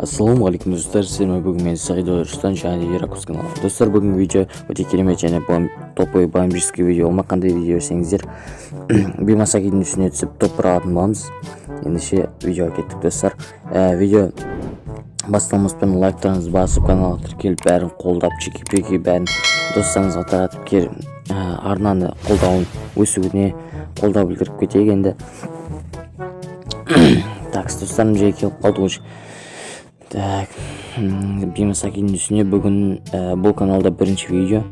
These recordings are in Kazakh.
Ассалаумағалейкум, достар! Сіздермен бүгін мен, Сағид Рустан және Еракус каналы. Достар, бүгінгі видео өте керемет және топовый бомбический видео болмақ. Қандай видео десеңіздер, Бимасакидің үстіне түсіп, топ бір алатын боламыз. Ендеше видеоға кеттік, достар. Видео басталмас бұрын лайктарыңызды басып, каналға тіркеліп, бәрін қолдап, чики пики бәрін достарыңызға таратып, арнаны қолдауын, өсуіне қолдау білдіріп кетейік енді. Так, достар, мына жерге келіп қалдық уже. Так, Бимасакидің үстіне бүгін, бұл каналда бірінші видео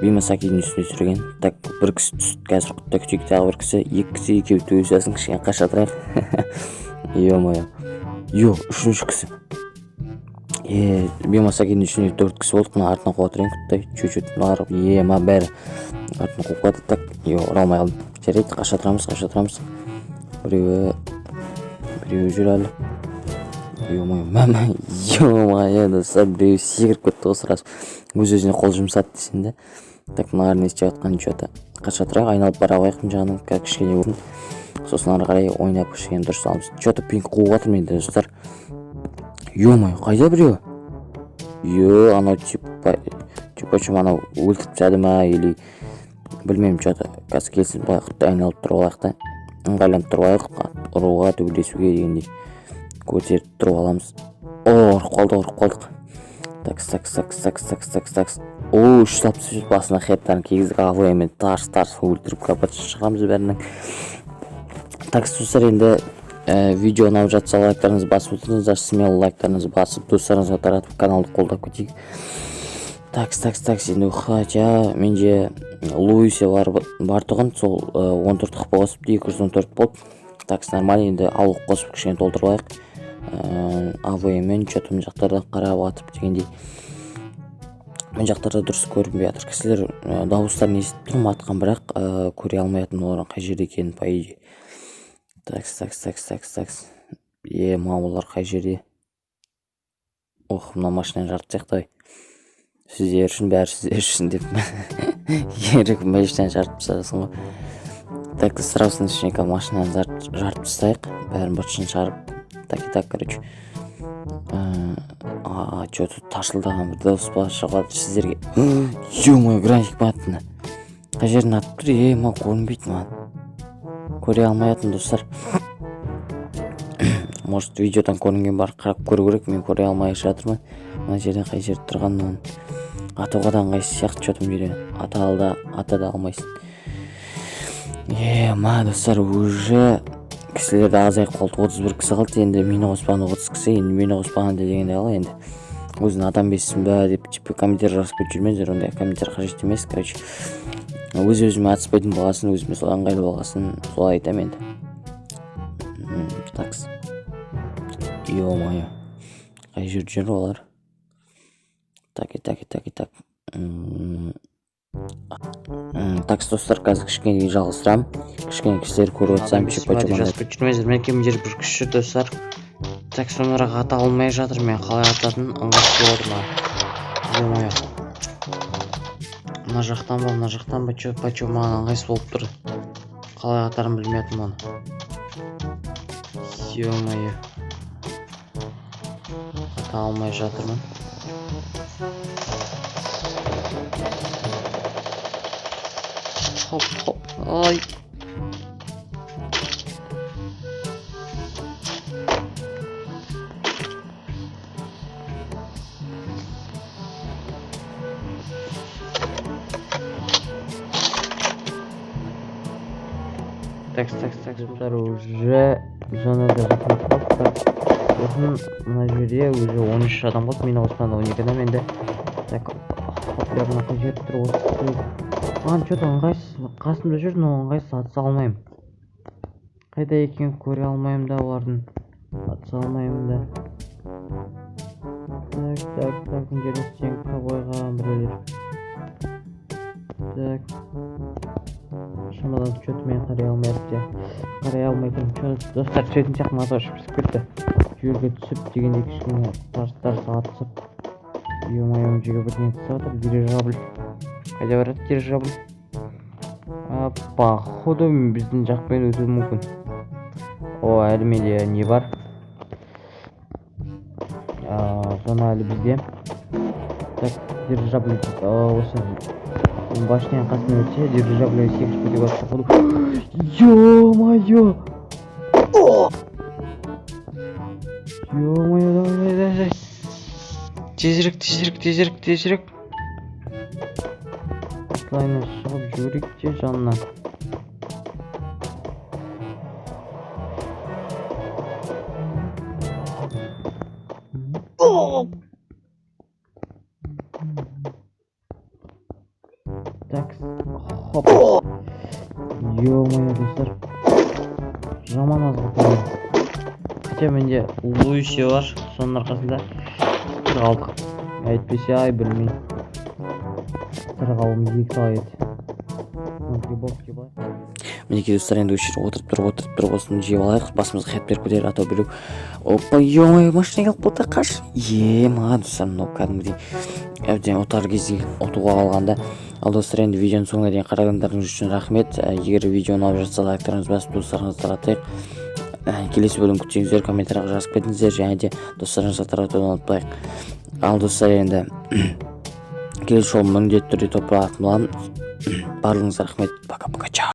Бимасакидің үстіне түсірген. Так, бір кісі түсті, қазір құтта күтейік. Тағы бір кісі, екі кісі, екеуі төбелесін, кішкене қаша тұрайық. Ё-моё, ё, үшінші кісі. Е, Бимасакидің үстіне төрт кісі болдық. Мына артынан қуа тұрайын, құттай чуть чуть мыналар. Е, ма, бәрі артынан қуып қалды. Так, е, ұра алмай қалдым. Жарайды, қаша тұрамыз, қаша тұрамыз. Біреуі, біреуі жүр әлі. Ё-моё, мә, ё-моё, достар, біреуі секіріп кетті ғой, сразу өз өзіне қол жұмсады десең де. Так, мыналар не істеп жатқанын, че-то қаша тұрайық, айналып бара алайық мына жағынан қазір кішкене болсын, сосын ары қарай ойнап, кішкене дұрыс аламыз. Че-то пинг қуып жатыр менде, достар. Ё-моё, қайда біреуі? Е, анау типа чем анау өлтіріп тастады ма или білмеймін. Че-то қазір келсін, былай құттай айналып тұрып алайық та, ыңғайланып тұрып алайық, ұруға, төбелесуге дегендей көтеріп тұрып аламыз. О, ұрып қалдық, ұрып қалдық. Так, так, так, так, так, так, так. О, 363, басына хедтарын кигіздік, АВМ-мен тарс тарс өлтіріп, капот шығамыз бәрінің. Так, достар, енді видео ұнап жатса, лайктарыңызды басып отырыңыздар, смело лайктарыңызды басып, достарыңызға таратып, каналды қолдап кетейік. Так, так, так, енді хотя менде Луисе бар тұғын, сол 14 хп қосып, 214 болды. Так, нормально. Енді ауық қосып, кішкене толтырып алайық АВМ-мен. Че-то мына жақтарда қарап атып дегендей, мына жақтарда дұрыс көрінбей жатыр кісілер. Дауыстарын естіп тұрмын атқан, бірақ көре алмай жатырмын олардың қай жерде екенін, по идее. Так, так, так, так, так. Е, ма, олар қай жерде? Ох, мына машинаны жарып тастайық, давай, сіздер үшін, бәрі сіздер үшін деп, ерік машинаны жарып тастағансың ғой. Так, сразу ішіне машинаны жарып тастайық, бәрін быт-шытын шығарып. Так и так, короче, а че-то тарсылдаған бір дауыс бар, шығып жатыр сіздерге. Ё-моё, график атты, қай жерден атып тұр? Е, мынау көрінбейді маған, көре алмай жатырмын, достар. Может, видеодан көрінген бар, қарап көру керек. Мен көре алмай жатырмын мына жерден қай жерде тұрғанын. Атуға да ыңғайсыз сияқты че-то, мына жерде ата алда, ата да алмайсың. Е, ма, достар, уже кісілер де азайып қалды, 31 кісі қалды енді, мені қоспағанда 30 кісі. Енді мені қоспағанда дегенде қалай енді, өзің адам емессің ба деп, типа, комментарий жазып кетіп жүрмеңіздер, ондай комментарий қажет емес. Короче, өз өзіме атыспайтын болғасын, өзіме солай ыңғайлы болғасын, солай айтамын енді. Такс, ё-моё, қай жерде жүр олар? Так и так и так и так. Такс, достар, қазір кішкене жалғастырамын, кішкене кісілер көріп жатсам, типа. Деп жазып кетіп жүрмеңіздер. Мінекей, мына жерде бір кісі жүр, достар. Так, соны ата алмай жатыр мен, қалай ататынын ыңғайсыз болып жатыр маған. Ё-моё, мына жақтан ба, мына жақтан ба, че почем маған ыңғайсыз болып тұр, қалай атарымды білмей жатырмын оны. Ё-моё, ата алмай жатырмын. Хоп, хоп, ай. Так, так, так, достар, уже зонада жақындап қалдық. Так, сосын мына жерде уже 13 адам қалды, мені қосқанда 12 адам енді. Так, хоп, мына қай жерде тұр осы? Маған че-то ыңғайсыз, қасымда жүр, но ыңғайсыз, атыса алмаймын, қайда екенін көре алмаймын да, олардың атыса алмаймын да. Так, так, так, мына жерде стенка қойған біреулер. Так, шамадан че-то мен қарай алмай, қарай алмай тұрмын че, достар. Түсетін сияқты, мотор пісіп кетті, жерге түсіп дегендей, кішкене тарс тарс атысып. Ё-моё, мына жерге бірдеңе түсіп жатыр. Дирижабль қайда барады, дирижабль? Походу, біздің жақпен өтуі мүмкін. О, әлі менде не бар? Зона әлі бізде. Так, дирижабль осы башняның қасынан өтсе, дирижабль секіріп кетуге болады, походу. Ё-моё! Ё-моё, давай, давай, давай. Тезірек, тезірек, тезірек, тезірек. Осылайынан шығып жүгірейік те жанына. Так, хоп. Ё-моё, достар. Жаман аз қалды. Хотя менде Луиси бар, соның арқасында тірі қалдық. Әйтпесе, ай, білмеймін. Тірі қалуымыз екі талай еді. Грибок жеп алайық. Мінекей, достар, енді осы жерге отырып тұрып, отырып тұрып, осыны жеп алайық. Басымызға хәп беріп кетер, а то біреу. Опа, ё, машина келіп қалды, қаш! Ема, достар, мынау кәдімгідей әбден ұтар кезде ұтуға қалғанда. Ал, достар, енді видеоның соңына дейін қарағандарыңыз үшін рахмет. Егер видео ұнап жатса, лайктарыңызды басып, достарыңызға таратайық. Келесі бөлім күтсеңіздер, комментарийға жазып кетіңіздер және де достарыңызға таратуды ұмытпайық. Ал, достар, енді келесі жолы міндетті түрде топ алатын боламын. Барлығыңызға рахмет, пока, пока, чао.